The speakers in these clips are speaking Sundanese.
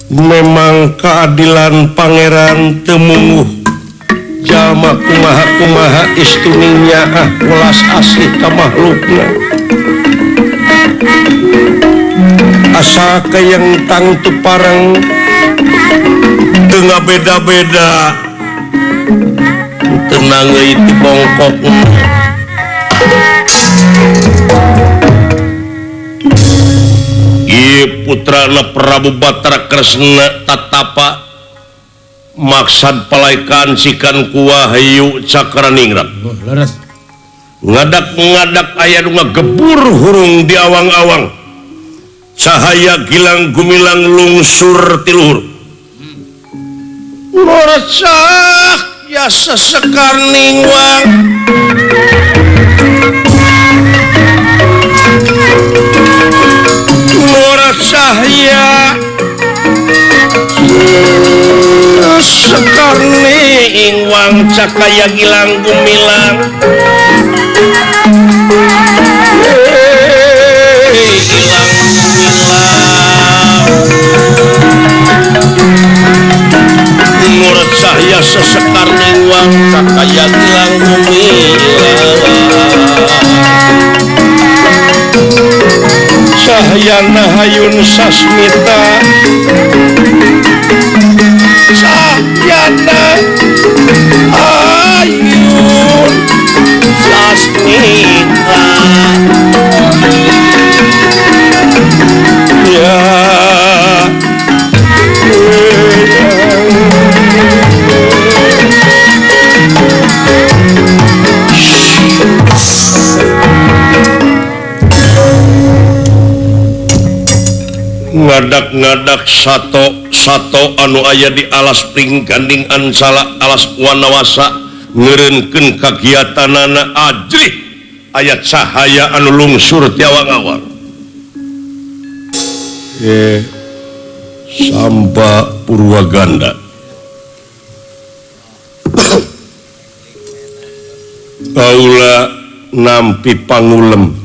Memang keadilan pangeran temunguh jalma kumaha-kumaha istuning nyaah welas asih ka makhlukna asa kayang tangtu pareng teu ngabeda-beda teu nangeui ti bongkok. Putrana Prabu Batara Kresna tatapa maksad palaikan sikan ku Wahyu Cakraningrat. Ngadak-ngadak aya nu ngagebur hurung di awang-awang, cahaya gilang gumilang lungsur ti luhur. Ngorecak ya sesekar ningwang. Cahya sekar ningwang cakaya gilang gumilang. Gilang gumilang. Murad cahya sesekar ningwang cakaya gilang gumilang. Cahyana Hayun Sasmita, Cahyana Hayun Sasmita. Ya ngadak-ngadak sato-sato anu aya di alas pring ganding ansala alas wanawasa ngeureunkeun kagiatanana ajrih aya cahaya anu lungsur ti awang-awang. Samba Purwaganda kaula nampi pangulem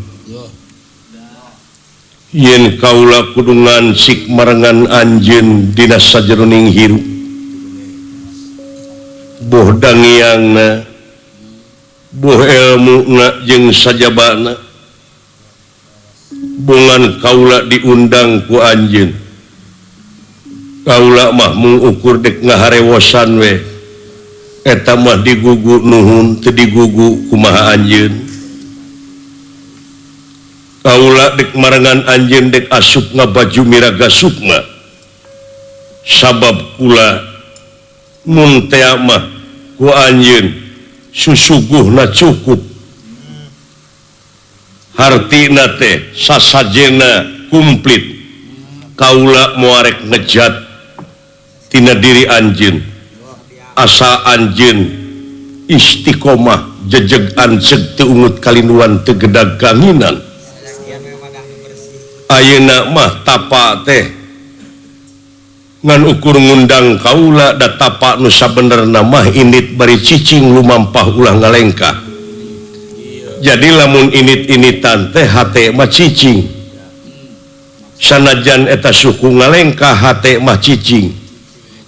yen kaula kudu ngancik marengan anjeun dina sajeroning hirup boh dangiangna boh elmuna jeung sajabana bongan kaula diundang ku anjeun kaula mah mung ukur dek ngaharewosan we eta mah digugu nuhun teu digugu kumaha anjeun. Kaula dek marengan anjeun dek asup ngabaju miraga sukma sabab kula mun tea mah ku anjeun susuguhna cukup hartina teh sasajena kumplit. Kaula moarek ngejat tina diri anjeun asa anjeun istiqomah jejeg anjeg teu ungut kalinduan teu gedag kanginan. Ayeuna mah tapa teh ngan ukur ngundang kaula da tapa nu sabenerna mah indit bari cicing lumampah ulah ngalengkah. Jadi lamun indit-inditan teh hate mah cicing, sanajan eta suku ngalengkah hate mah cicing.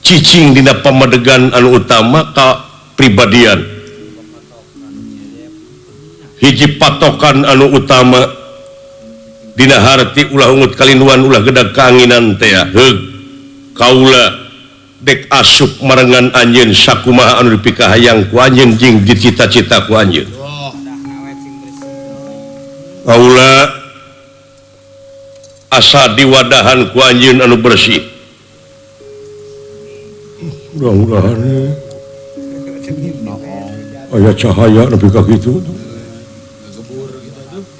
Cicing dina pamadegan anu utama ka pribadian, hiji patokan anu utama dina harti ulah ungut kalinduan ulah gedag kaanginan teh. Heug kaula dek asup marengan anjeun sakumaha anu dipikahayang ku anjeun jeung dicita-cita ku anjeun. Kaula asa diwadahan ku anjeun anu bersih. Mudah-mudahan aya cahaya nepi ka kitu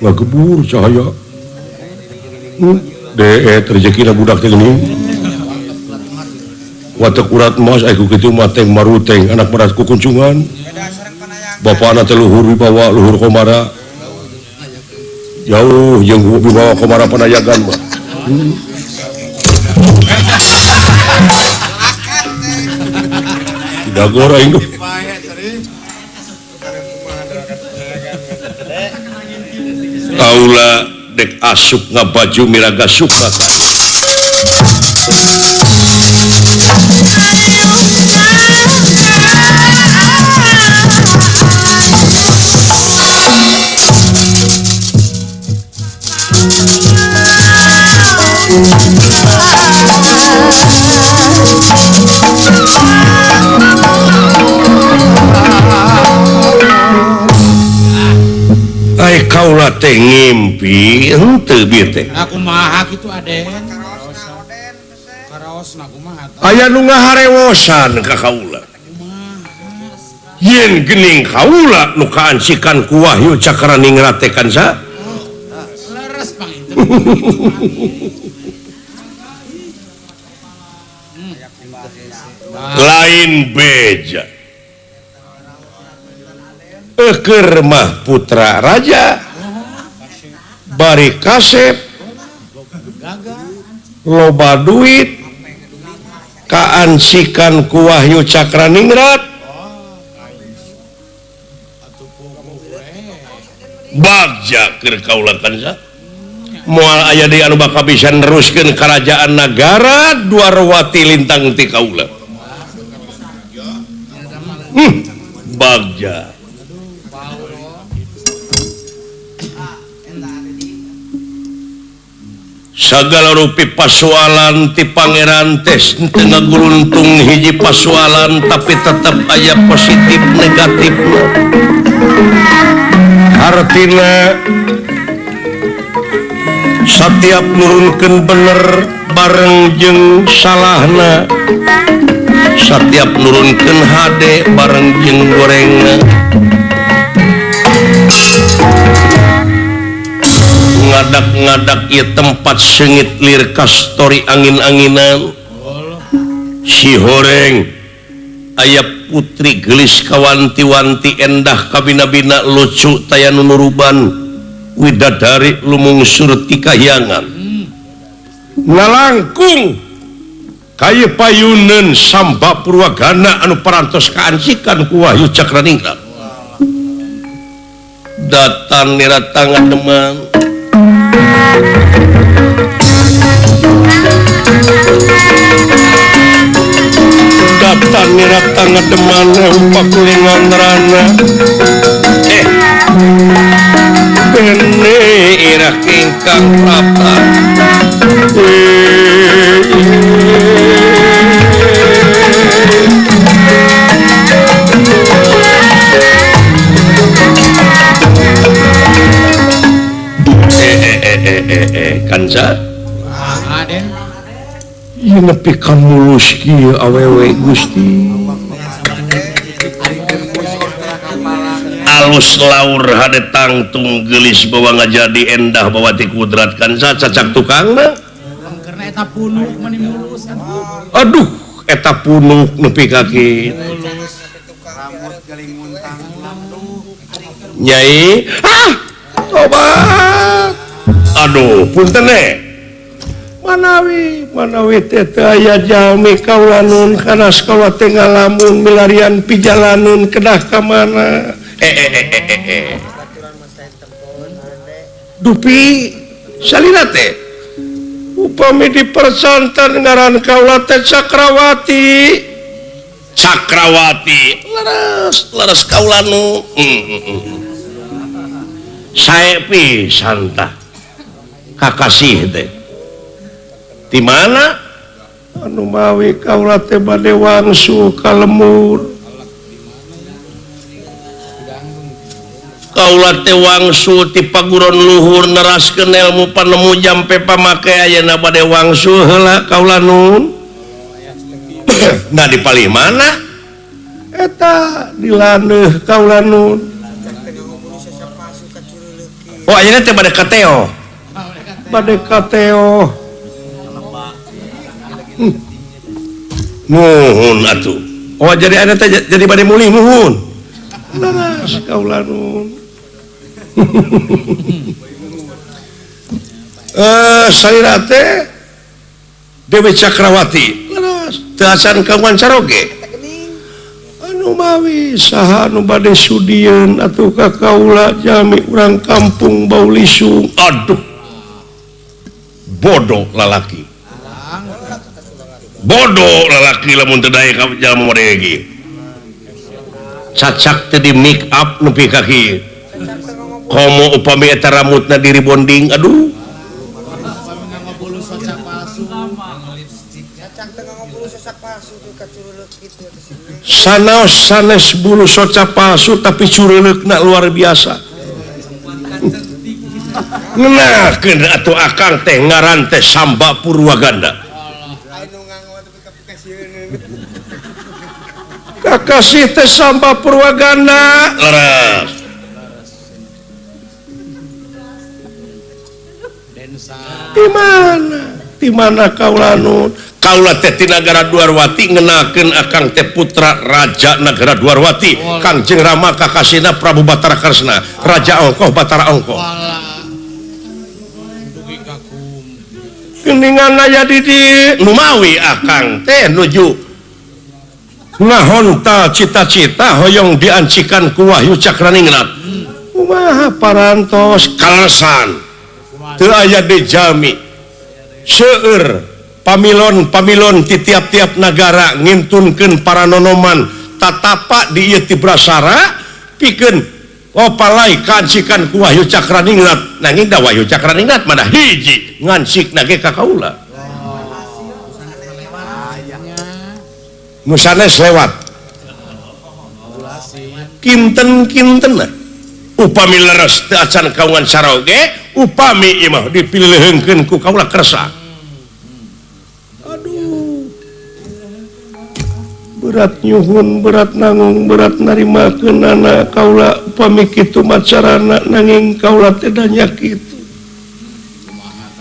ngagebur cahaya. De rezekina budak teh geuning watek urat emas ai ku kitu mah teng maruteng anak marat ku kuncungan bapana teh luhur wibawa luhur komara jauh jeung wibawa komara panayagan mah. Dagor aing. Kaula dek asup ngabaju miraga suka. Ai kaula teh ngimpi henteu bieu teh. Kumaha kitu Aden? Karaosna kumaha? Aya nu ngaharewosan ka kaula. Yen geuning kaula nu kaancikan ku Wahyu Cakraningrat teh kan sa? Leres panginten. Lain beja. Eukeur mah putra raja bari kasep loba duit kaancikan ku Wahyu Cakraningrat bagja keur kaula kan sa moal aya deui anu bakal bisa neruskeun karajaan nagara Dwarawati lintang ti kaula. Bagja sagala rupi pasualan ti pangeran teh teu ngaguruntung hiji pasualan tapi tetep aya positif negatifna. Hartina setiap nurunkeun bener bareng jeung salahna, setiap nurunkeun hade bareng jeung gorengna. Ngadak-ngadak ieu tempat seungit lir kastori angin-anginan. Si horeng aya putri gelis kawanti-wanti endah kabina-bina lucu taya nunuruban widadari lumungsur ti kahyangan. Ngalangkung kaya payuneun Samba Purwagana anu parantos kaancikan ku Wahyu Cakraningrat. Datang niratangan demang. Datang niratangan demang pakulingan rana. Bene ira kingkang prapta. Kanca ieu nepi ka mulus kieu awewe Gusti. Alus laur hade tangtung geulis bawa ngajadi endah bawa ti kudrat kanca cacak tukangna. Karena eta punuk mani mulus aduh. Aduh eta punuk nepi ka kitu. Nyai ah tobat. Aduh punten manawi manawi teh teu aya jalmi kaula nun kana sakola teh ngalamun milarian pijalanun kedah ka mana. Dupi salina teh upami dipersantan ngaran kaula teh Cakrawati. Cakrawati leres leres kaula nu sae pisan tah kakasih teh. Di mana anu mawi kaula teh bade wangsu ka lemur. Kaula teh wangsu ti paguron luhur neraskeun ilmu panemu jampe pamake ayeuna bade wangsu heula kaula nun. Nah di palih mana eta di laneuh kaula nun. Oh ayeuna teh bade kateo. Bade kateo. Nuhun atuh. Oh jadi ayeuna teh jadi bade mulih nuhun. Leres kaula nun. Salira teh Dewi Cakrawati. Leres teu acan kawan caroge. Numawi saha nu bade sudieun atuh ka kaula jalmi urang kampung Baulisung. Aduh. Bodoh lalaki. Bodoh lalaki lamun teu daek ka jalma mode ge. Cacak teh di make up nepi ka kieu. Komo upami eta rambutna di rebonding aduh. Sanaos sanes bulu soca palsu tapi cureleukna luar biasa. Ngeunahkeun atuh akang teh ngaran teh Samba Purwaganda. Kakasih teh Samba Purwaganda. Leres. Di mana? Di mana kaula nun? Kaula teh ti nagara Dwarwati ngenakeun akang teh putra raja nagara Dwarwati Kangjeng Rama kakasihna Prabu Batara Kresna Raja Ongkoh Batara Ongkoh. Geuningan aya di dieu numawi akang teh nuju ngahontal cita-cita hoyong diancikan ku Wahyu Cakraningrat. Kumaha parantos kaleresan teu aya di jalmi seueur pamilon-pamilon di tiap-tiap nagara ngintunkeun para nonoman tatapa di ieu Tibrasara pikeun opalai kancikan ku Wahyu Cakraningrat nanging da Wahyu Cakraningrat mah hiji ngancikna ge ka kaula nu sanes lewat kinten-kinten upami leres teu acan kaungan saroge upami ieu mah dipileuheungkeun ku kaula kersa. Aduh, berat nyuhun, berat nanggung, berat narimakeunana kaula upami kitu macarana nanging kaula teh da kitu.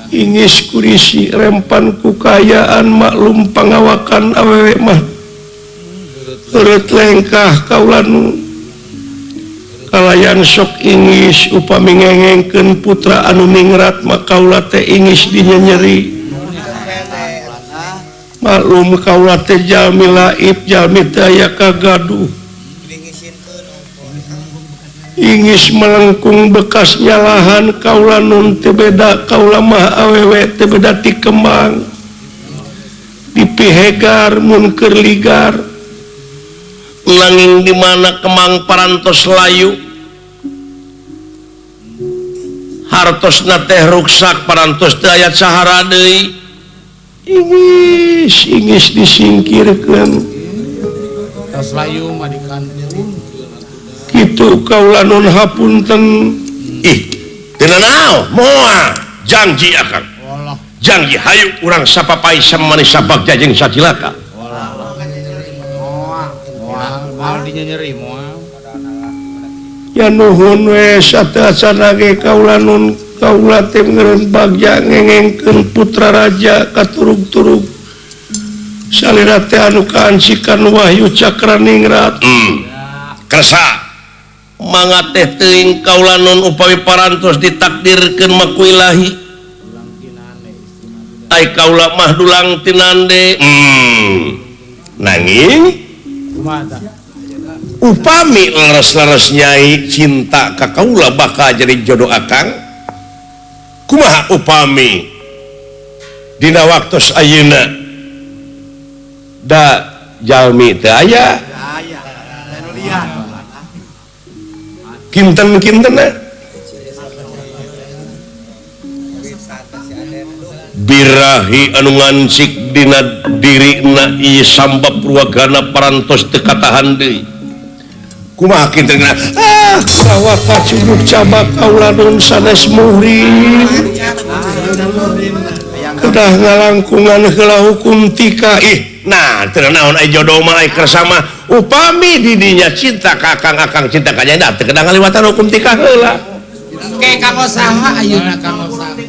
Ingis kurisi rempan ku kaayaan maklum pangawakan awewe mah heureut lengkah kaula nu kalayan sok ingis upami ngengengkeun putra anu ningrat mah kaula teh ingis dinyenyeri. Maklum kaula teh jalmi laib jalmi teh aya kagaduh. Ingis melengkung bekas nyalahan kaula nun teu beda kaula mah awewe teu beda ti kembang. Dipihegar mun keur ligar. Nanging di mana kemang parantos layu. Hartosna teh ruksak parantos teu aya cahara deui. Ingis ingis disingkirkeun. Tos layu mah dikantun. Kitu kaula nun hapunten. Ih, teu nanaon moal janji akang. Janji hayu urang sapapai samanis sabagja jeung sacilaka. Moal dinyenyeri moal. Ya nuhun we sateuacan ge kaula nun kaula teh ngeureun bagja ngengengkeun putra raja katurug-turug. Salira teh anu kaancikan Wahyu Cakraningrat. Kersa mangga teh teuing kaula nun upami parantos ditakdirkeun mah ku Ilahi. Ai kaula mah dulang tinande. Nanging upami leres-leres nyai cinta ka kaula bakal jadi jodoh akang. Kumaha upami dina waktos ayeuna da jalmi teu aya kinten-kintenna birahi anu ngancik dina dirina ieu Samba Purwagana parantos teu katahan deui. Kumaha kinten-kintenna? Ah, kawaka cukup cabak kaula nun sanes muhrim. Kedah ngalangkungan heula hukum tika. Ih, nah teu naon ai jodoh mah ai kersa mah upami di dinya cinta ka akang-akang cinta ka nyai teu kedah ngaliwatan hukum tika heula. Ke kanggo saha ayeuna kanggo saha?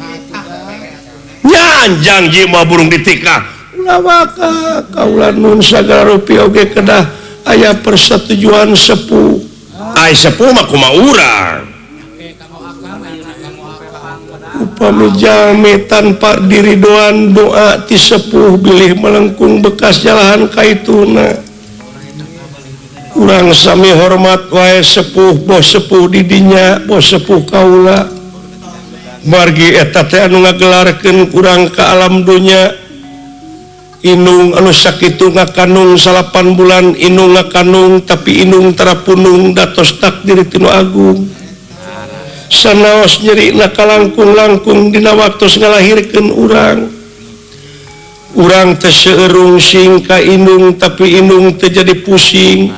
Nyan janji mah burung ditikah. Ulah waka kaula nun sagala rupi oge kedah aya persetujuan sepuh. Ai sepuh mah kumaha urang. Upami jalmi tanpa diridoan doa ti sepuh bilih melengkung bekas jalahan kaituna. Urang sami hormat wae sepuh boh sepuh didinya boh sepuh kaula. Margi eta teh anu ngagelarkeun urang ka alam dunya. Inung anu sakitu ngakanung 8 bulan inung ngakanung tapi inung tara punung datos takdir ti nu agung. Sanaos nyerina kalangkung-langkung dina waktos ngalahirkeun urang. Urang teh seueurung sing ka inung tapi inung teh jadi pusing.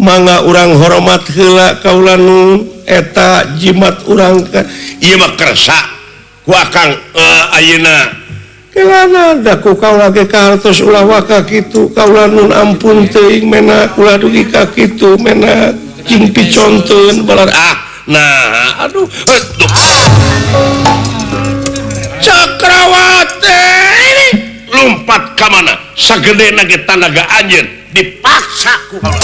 Mangga urang hormat heula kaula nu eta jimat urang ka ieu mah kersa ku akang ayeuna kelana da ku kaula ge kahartos ulah waka kitu kaula nun ampun teuing mena ulah dugi ka kitu mena cing piconteun balar ah nah aduh Cakrawati lompat ka mana sagedena ge tanaga anjeun dipaksa ku kaula.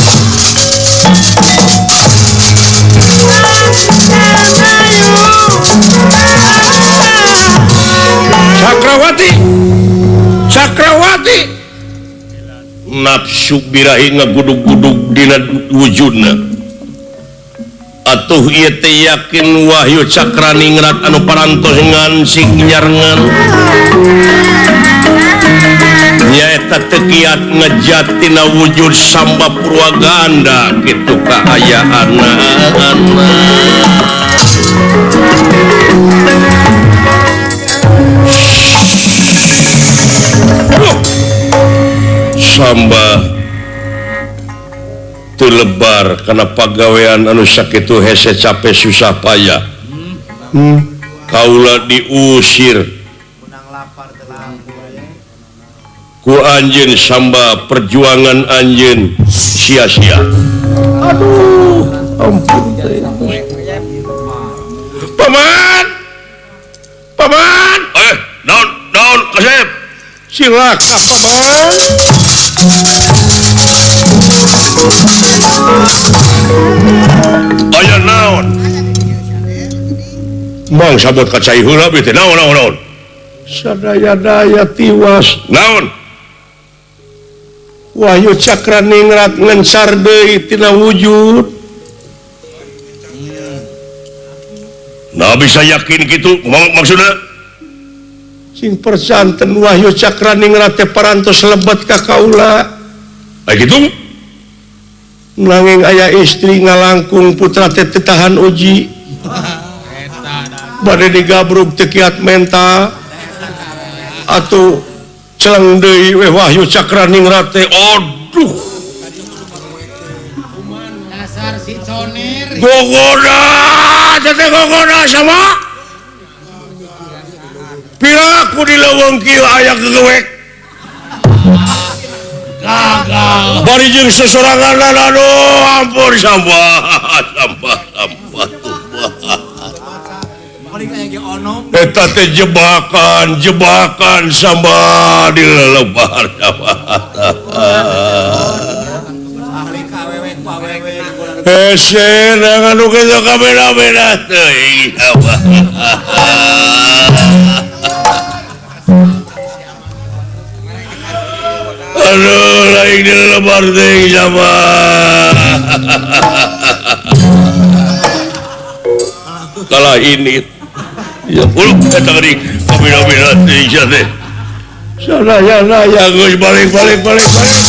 Cakrawati Cakrawati nafsu birahi ngagudug-gudug dina wujudna atuh ieu teh yakin Wahyu Cakraningrat anu parantos ngansing nyarengan nyaeta teu kiat ngejatina wujud Samba Purwaganda kitu kaayaanna. Samba teu lebar kana pagawean anu sakitu hese capek susah payah. Kaula diusir ku anjeun Samba, perjuangan anjeun sia-sia. Aduh, ampun teh. Paman! Paman! Naon naon kasep? Cilaka paman. Aya naon? Mang sabot ka cai heula teh naon naon naon. Sadaya-daya tiwas. Naon? Wahyu Cakraningrat ngencar deui tina wujud. Nah bisa yakin kitu maksudna? Sing percanten Wahyu Cakraningrat teh parantos lebet ka kaula. Ai kitu? Nanging aya istri ngalangkung putra teh teu tahan uji. Bade digabrug teu kiat menta. Atuh celeng deui we Wahyu Cakraningrat teh. Aduh. Dasar si conir. Gogoda, teh gogoda sama. Piraku di leuweung kieu aya gegewek. Gagal. Bari jeung sesorangan aduh ampun sampah sampah sampah. Eta teh jebakan jebakan samba di lelebar. Hese anu kitu kabeda-beda teuing. Aduh, lain di lelebar teuing sama. Kalah ini. Ya puluh eta geuning kabeda-beda teuing sia teh. Sadaya-daya geus balik balik balik balik.